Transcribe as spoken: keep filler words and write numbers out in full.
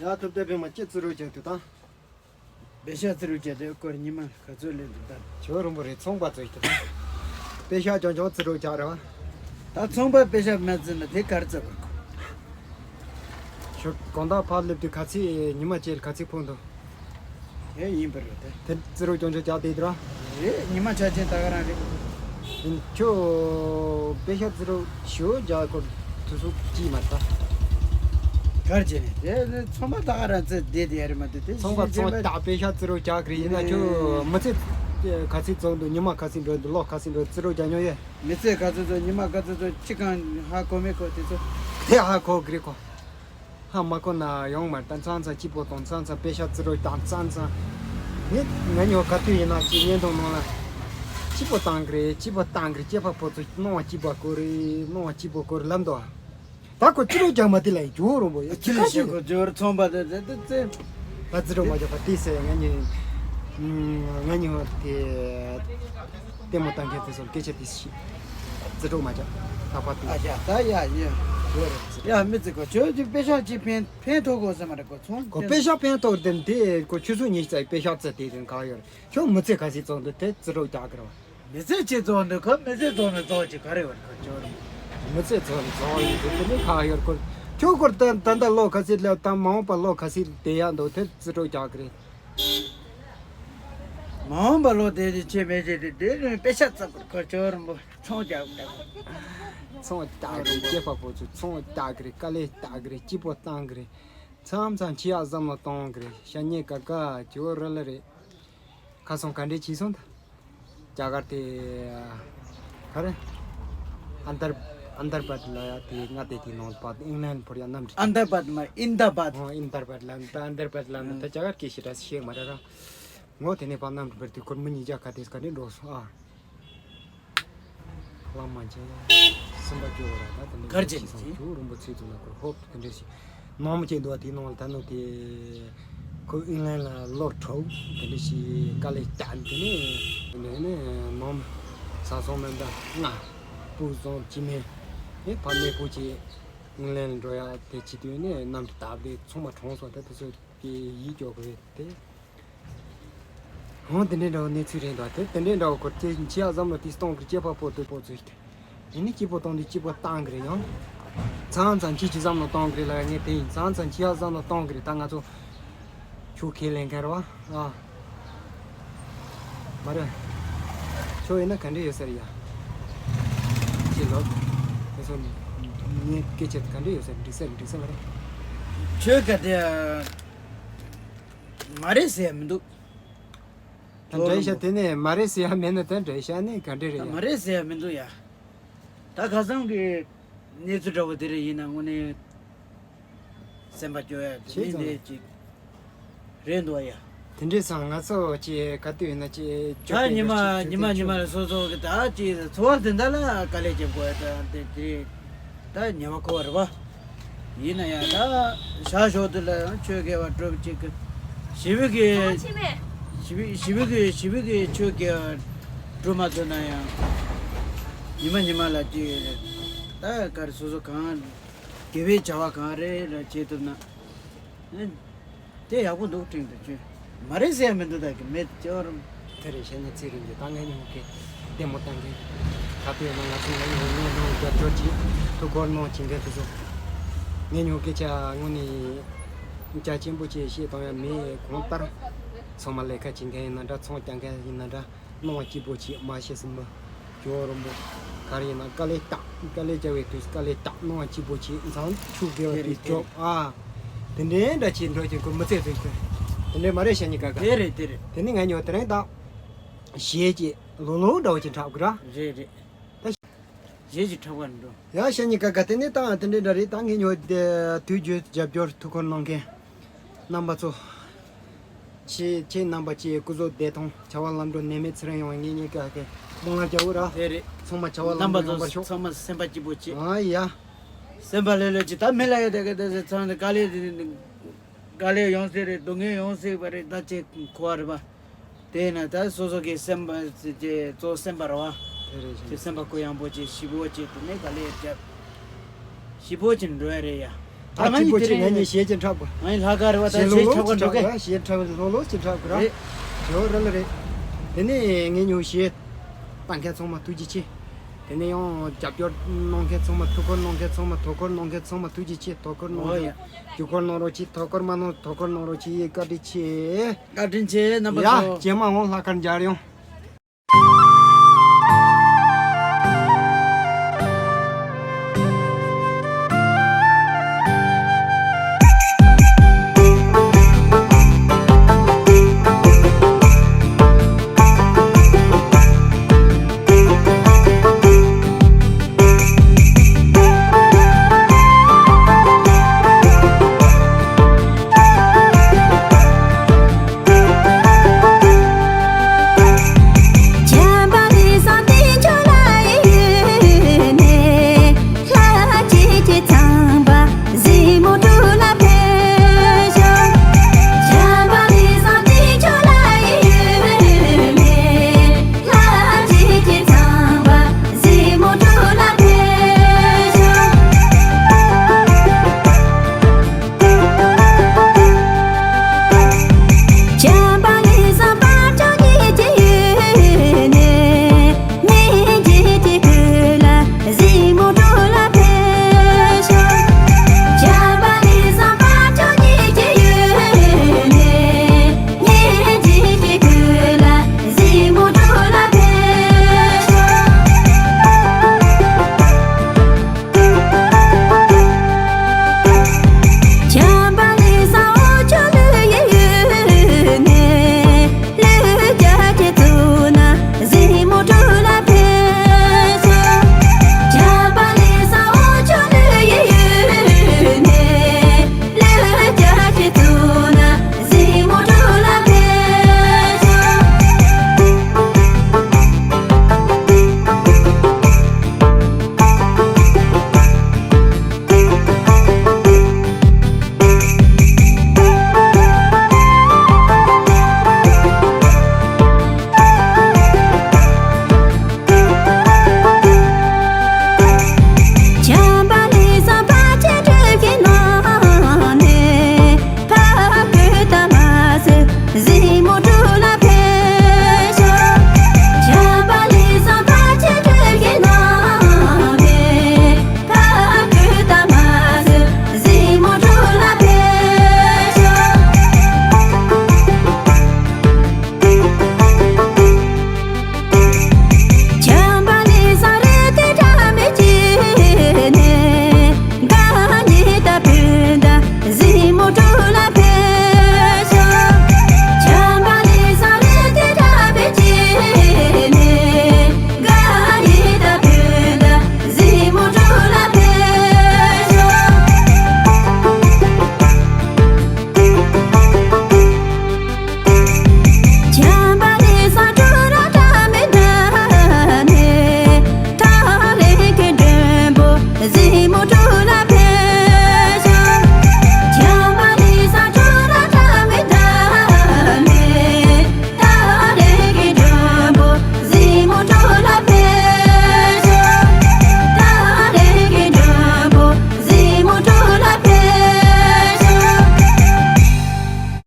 ཡ། ཐུབ་བསྟན་པད་མ་ཅི་རྩིས་རོགས་བྱས་ཐུབ་དང་། པེ་ཤག་རྩིས་རོགས་བྱས་ཏེ་སྐོར་ཉི་མ་ག་ཚོད་ལེན་ཐུབ་དང་། ཇོ་རིན་པོ་རེད། ཚོང་པ་ཚོ་ཡིན་ཐུབ་དང་། པེ་ཤག་ཅུང་ཅུང་རྩིས་རོགས་བྱས་རེད་བ། ད་ཚོང་པ་པེ་ཤག་མ་རྩིས་ན་དེ་གར་རྩིས་དགོས་གོ། ཁྱོད་དགོང་དག་ཕར་སླེབས་དུས་ག་ཚོད་ཉི་མ་བཅས་ག་ཚོད་ཕོག་འདུག། དེ་ཡིན་པ་རེད་དེ། དེ་རྩིས་རོགས་ཅུང་ཅུང་རྒྱག་བསྡད་འདུག་ར། རེད། ཉི་མ་ཆ་ཆེན་ད་ག་རང་རེད། ཡིན། ཁྱོད་པེ་ཤག་རྩིས་རོགས་ཞུ་རྒྱག་སྐོར་དུས་སུ་ཅིས་མ་ལྟ། གར་བྱས་ནས་དེ་ཚོང་པ་ད་ག་རང་རྩིས་བསྡད་དེ་ཡ་རེད་མ་གཏོགས་དེ་ཚོང་པ་ཚོང་རྟགས་པེ་ཤག་རྩིས་རོགས་རྒྱག་གི་རེད། ཡིན་ན་ཁྱོད་མི་ཚེ་ག་ཚོད་བཙོང་འདུག། ཉི་མ་ག་ཚོད་འགྲོ་འདུག། ལོ་ག་ཚོད་འགྲོ། རྩིས་རོགས་རྒྱག་མྱོང་ཡོད། མི་ཚེ་ག་ཚོད་ཚོད། ཉི་མ་ག་ཚོད་ཚོད་ཅི་གང་ཧ་གོ་མེད་གོ་དེ་ཚོ། དེ་ཧ་གོ་གི་རེད་གོ། ཧ་མ་གོ་ན་ཡོང་མ་རེད། ད་མཚམས་མཚམས་སྐྱིད་པོ་གཏོང་། མཚམས་མཚམས་པེ་ཤག་རྩིས་རོགས་བཏང་། མཚམས་མཚམས་ངས་ང་ཉོ་ག་དུས་ཡིན་ན་ཅིག་བརྙན་ཐུང་ནང་ལ་སྐྱིད་པོ་བཏང་གི་རེད། སྐྱིད་པོ་བཏང་གི་རེད། སྐྱེས་པ་ཕོ་ཚོ་སྣང་བ་སྐྱིད་པ་དགོས་རེད། སྣང་བ་སྐྱིད་པོ་དགོས་རེད་ལབ་འདུག། ད་ཁོ་རྩིས་རོགས་རྒྱག་མ་དེ་ལ་ཡིན། ཇོ་རིན་པོ་ཡ་ཅི་ཁ་ཤས་ཁོ་ཇོ་རི་ཚོང་པ་དེ་དེ་དེ་ཚེ། ད་རྩིས་རོགས་མ་རྒྱག་པ་དེ་ཟེར། ང་ཉོ་ང་ཉོ་དེ། ལྟད་མོ་ལྟ་མཁན་དེ་ཚོར་སྐད་ཆ་དེ་ཞིག་རྩིས་རོགས་མ་རྒྱག། ད་ཕར་དེ། ཨ་ཡ་ད་ཡ་ཡ། ཇོ་རི་རྩིས། ཡ་མི་ཚེ་ཁོ་ཁྱོད་ཀྱི་པེ་ཤག་ཅིག་ཕན་ཕན་ཐོགས་གོ་ཟེར་མ་རེད་གོ། ཚོང་ཁོ་པེ་ཤག་ཕན་ཐོགས་དེ་དེ་ཁོ་ཆུ་ཚོད་ཉི་ཤུ་རྩ་པེ་ཤག་རྩིས་དེ་དེ་ག་ཡོད་རེད། ཁྱོད་མི་ཚེ་ག་ཚོད་བཙོང་འདུག་དེ་རྩིས་རོགས་རྒྱག་གི་རེད་བ། མི་ཚེ་གཅིག་བཙོང་འདུག་ཁོ། མི་ཚེ་བཙོང་ནས་བཙོང་ཅིག་ག་རེ་ཡོད་ཁོ་ཅོར། མི་ཚེ་བཙོང་ནས་བཙོང་ཡིན་འདུག་དེ་ནི་ག་ཡོད་ཁོ། ཁྱོད་ཁོར་ད་ད་ལྟ་ལོ་ག་ཚོད་སླེབས་དང་མ་འོངས་པ་ལོ་ག་ཚོད་བསྡད་ཡག་འདུག་དེ་རྩིས་རོགས་རྒྱག་གི་རེད། མ་འོངས་པ་ལོ་དེ་ནི་ཆེ་མེད་ཅེས་དེ་དེ་ནི་པེ་ཤག་རྩིས་དགོས་ཁོ་ཅོར་རིན་པོ། ཚོང་རྒྱག་དགོས། ཚོང་རྒྱག་གི་རེད། སྐྱེས་པ་ཕོ་ཚོས་ཚོང་རྒྱག་གི་རེད། དཀའ་ལས་རྒྱག་གི་རེད། སྐྱིད་པོ་བཏང་གི་རེད། མཚམས་མཚམས་ཁྱི་ཡག་བསམ་བློ་གཏོང་གི་རེད། ཤ་ཉེ་ཀ་ཀ་ཅོ་རི་ལི་རེད། ཁ་སང་ག་འདྲས་བྱས་སོང་ད། རྒྱ་གར་དེ་ག་རེ། ཨན་དར་ཨན་དར་བད་ལ་ཡ་དེ་ང་དེ་དེ་ནང་པ་ཨིང་ལན་བོར་ཡ་གནམ་གྲུ། ཨན་དར་བད་མ་ཨིན་དར་བད། ཨོ་ཨིན་དར་བད་ལ་ད་ཨན་དར་བད་ལ་ན་ད་རྒྱ་གར་སྐད་ཤེས་ར་ཤེས་མ་ར་ར། ངོ་དེ་ནས་པ་གནམ་གྲུ་བར་དུས་སྐོར་མི་ཉིས་བརྒྱ་ག་དེ་ག་འདྲས་འགྲོ་སོང་ཨ། ལམ་མ་ཆེ། སེམས་པ་སྐྱོ་བ་ར་ད་དེ་འདྲ་གར་ཅིག་ཅིག་ཅིག་རུང་པོ་ཚིག་ཚུགས་ན་ཁོར་ཧོབ་དེ་འདྲ་ཞིག་ནོར་མ་ཅིག་འདུག་བ། དེའི་ནང་ལ་ད་ནོར་དེ་ཁོ་ཨིན་ལན་ལ་ལོ་དྲུག་དེ་འདྲ་ཞིག་དཀའ་ལས་བསྐྱལ། དེ་ནས་དེ་ནས་ནོར་ས་སོང་མེད་འདྲ་ང་སྤུ་སོང་ཅི་མེད་ཨེ་ཕ་མེས་པོ་ཅིག་ཨིན་ལན་ལ་འགྲོ་ཡ་དེ་བྱེད་དུས་ནས་གནམ་གྲུ་བཏབ་དེ་ཚང་མ་གྲོངས་སོང་། ད་དེ་ཚོ་དེ་ཡིད་སྐྱོ་གི་རེད་དེ། འོ་དེ་འདྲའི་འདྲ་བོ་གནས་ཚུལ་རེད་འདུག་དེ་དེ་འདྲའི་འདྲ་བོ་ཁོ་ཚོས་འཆི་ཡག་བསམ་བློ་དེ་གཏོང་གི་སྐྱེས་པ་ཕོ་དུ་ཕོ་ཚོས་དེ་ནི་སྐྱིད་པོ་གཏོང་དུས་སྐྱིད་པོ་བཏང་གི་རེད། ཡང་མཚམས་མཚམས་འཆི་རྒྱུ་བསམ་བློ་གཏོང་གི་རེད་ལ་ངས་དེ་ཡིན། མཚམས་མཚམས་འཆི་ཡག་བསམ་བློ་གཏོང་གི་རེད། ད་ང་ཚོ་ཆུ་ཁས་ལེན་མཁན་རེད་བ། ཨ་མ་རེད། ཁྱོད་ཡིན་ན་ག་འདྲས་ཡོད་ས་རེད་ཡ། ཅི་ལོ། ཁྱེད་ཚོ་ངའི་སྐད་ཆ་ག་འདྲས་ཡོད་ས་རེད། འགྲིག་ས་རེད། འགྲིག་ས་མ་རེད། ཁྱོད་ག་དེ། མ་རེད་ཟེར་ཡ་མི་འདུག་ད་འགྲེལ་བཤད་དེ་ནས་མ་རེད་ཟེར་ཡ་མེད་ན་ད་འགྲེལ་བཤད་ནི་ག་འདྲ་རེད་ད་ཡ། མ་རེད་ཟེར་ཡ་མི་འདུག་ཡ། ད་ཁ་སང་གི་གནས་ཚུལ་འདྲ་བོ་དེ་རེད། ཡིན་ན་དངོས་གནས་སེམས་པ་སྐྱོ་ཡ་དེ་ནས་ནས་ཅིག་རེད་འདུག་ཡ། དེ་འདྲས་སང་ང་ཚོ་ཅིག་ག་དུས་ཡིན་ན་ཅིག་ད་ཉི་མ་ཉི་མ་ཉི་མ་ལ་སོ་སོ་གི་ད་ཅིག་འཚོ་བ་དེ་འདྲ་ལ་དཀའ་ལས་བརྒྱབ་དགོས་ཡ་ད་དེ་དེ་རེད། ད་ཉེ་བ་ཁོ་བ་རེད་བ། ཡིན་ན་ཡང་ད་ཞག་ཞོགས་དུས་ལ་ཡང་ཆོས་དགེ་བ་སྒྲུབ་ཅིག་གི་ཞི་བའི་གི་ཞི་བའི་ཞི་བའི་གི་ཞི་བའི་གི་ཆོས་དགེ་བ་སྒྲུབ་མ་ཐུབ་ན་ཡང་ཉི་མ་ཉི་མ་ལ་ཅིག་ད་ག་རེ་སོ་སོ་གང་དགེ་བའི་བྱ་བ་གང་རེ་ལ་བྱེད་ཐུབ་ན། དེ་ཡག་པོ་འདུག་དྲན་དུ་བཅུག་མ་རེད་ཟེར་ཡ་མི་འདུག་ད་གི་མེད་ཅོར། དེ་རེད། བཤད་ཉན་ཚེ་རིང་གི་ད་ངས་ཉོ་གི་ལྟད་མོ་ལྟ་མཁན་ག་དུས་ཡིན་ན་ང་ཚོ་ངས་ཉོ་ངས་ཉོ་རྒྱབ་སྐྱོར་གྱིས་ཐུགས་ཁུར་གནང་བྱེད་མཁན་དེ་ཚོ་ངས་ཉོ་སྐད་ཆ་དངོས་ནས་རྒྱ་ཆེན་པོ་ཅིག་བཤད་གཏོང་ཡ་མེད། གང་ལྟར་ཚང་མ་ལས་ཀ་བྱེད་མཁན་ཡིན་ན་འདྲ། ཚོང་རྒྱག་མཁན་ཡིན་ན་འདྲ། སྣང་བ་སྐྱིད་པོ་བྱེད། མ་ཤེས་སུ་མི་སྐྱོ་རུང་པོ་ག་རེ་ཡིན་ན་དཀའ་ལས་རྟག་དཀའ་ལས་རྒྱག་པའི་དུས་དཀའ་ལས་རྟག་སྣང་བ་སྐྱིད་པོ་བྱེད། མཚམས་ཆུ་བརྒལ་བ་དེ་སྐྱོབ་ཨ། དེ་འདྲའི་འདྲ་བྱེད་འགྲོ་ཀྱི་ཁོ་མི་ཚེ་ཚོ་ཡིན། དེ་འདྲའི་མ་རེད་ཤ་ཉེ་ཀ་ཀ་དེ་རེད་དེ་རེད། དེ་ནི་ང་ཉོ་དེ་རིང་ད་གཞས་ཀྱི་ལོ་ལོ་འདྲ་བོ་ཅིག་འཁྲབ་དགོས་ར། རེད་རེད། ད་གཞས་ཀྱི་འཁྲབ་ག་འགྲོ། ཡ་ཤ་ཉེ་ཀ་ཀ་དེ་ནི་ད་དེ་འདྲའི་འདྲ་རེད། ད་ངས་ཉོ་དེ་དུས་རྒྱུན་རྒྱབ་སྐྱོར་ཐུགས་ཁུར་གནང་མཁན། རྣམ་པ་ཚོ། ཁྱེད་ཁྱེད་རྣམ་པ་ཀྱི་སྐུ་གཟུགས་བདེ་ཐང་། བྱ་བ་ལམ་འགྲོ་ནད་མེད་ཚེ་རིང་ཡོང་བའི་ངེད་གཉིས་ཀ་གི་སྨོན་ལམ་རྒྱག་འོ་ར། དེ་རེད། ཚང་མ་བྱ་བ་ལམ་རྣམ་པ་འགྲོ་ཡོང་བར་ཚོ་ཤོག་ཚང་མ་སེམས་པ་སྐྱིད་པོ་བྱེད། ཨ་ཡ། སེམས་པ་ལྷོད་ལྷོད་བྱེད། ད་མི་ལ་ཡོད་དེ་ག་དེ་ཚང་དཀའ་ལས་དཀའ་ལས་ཡོང་སྲིད་རེད། སྡུག་བསྔལ་ཡོང་སྲིད་པ་རེད། ད་ཅེས་གོ་བ་རེད་པ། དེས་ན་ད་སོ་སོ་གི་སེམས་པ་ཅེ་གཙོ་སེམས་པ་རེད་བ། དེ་རེད། ཅེ་སེམས་པ་གུ་ཡངས་པོ་བྱེད། ཞི་པོ་བྱེད། དེ་ནས་དཀའ་ལས་རྒྱབ། ཞི་པོ་བྱེད་འགྲོ་ཡ་རེད་ཡ། ད་ང་གཅིག་པོ་ཅིག་ང་གཉིས་གཞས་ཅིག་འཁྲབ་དགོས། ང་ཡི་ལྷག་དཀར་རེད་བ། ད་གཞས་ལོ་ལོ་ཅིག་འཁྲབ་དགོས། གཞས་འཁྲབ་ལོ་ལོ་ཅིག་འཁྲབ་དགོས་ར། རེད། ཇོ་རེད་ལ་རེད། དེ་ནས་ངས་ཉོ་གཞས་བཏང་མཁན་ཚང་མ་ཐུགས་རྗེ་ཆེ། དེ་ནས་ཡང་རྒྱབ་སྐྱོར་གནང་མཁན་ཚང་མ། ཐུགས་ཁུར་གནང་མཁན་ཚང་མ། ཐུགས་ཁུར་གནང་མཁན་ཚང་མ་ཐུགས་རྗེ་ཆེ། ཐུགས་ཁུར་གནང་ཨོ་ཡ། རྒྱུ་ཁུར་གནང་རོགས་གྱིས། ཐུགས་ཁུར་མ་གནང་། ཐུགས་ཁུར་གནང་རོགས་གྱིས། བཀའ་དྲིན་ཆེ། བཀའ་དྲིན་ཆེ་རྣམ་པ་ཡ་ཚོ། རྗེས་མ་འོང་ལྷག་དཀར་མཇལ་ཡོང་།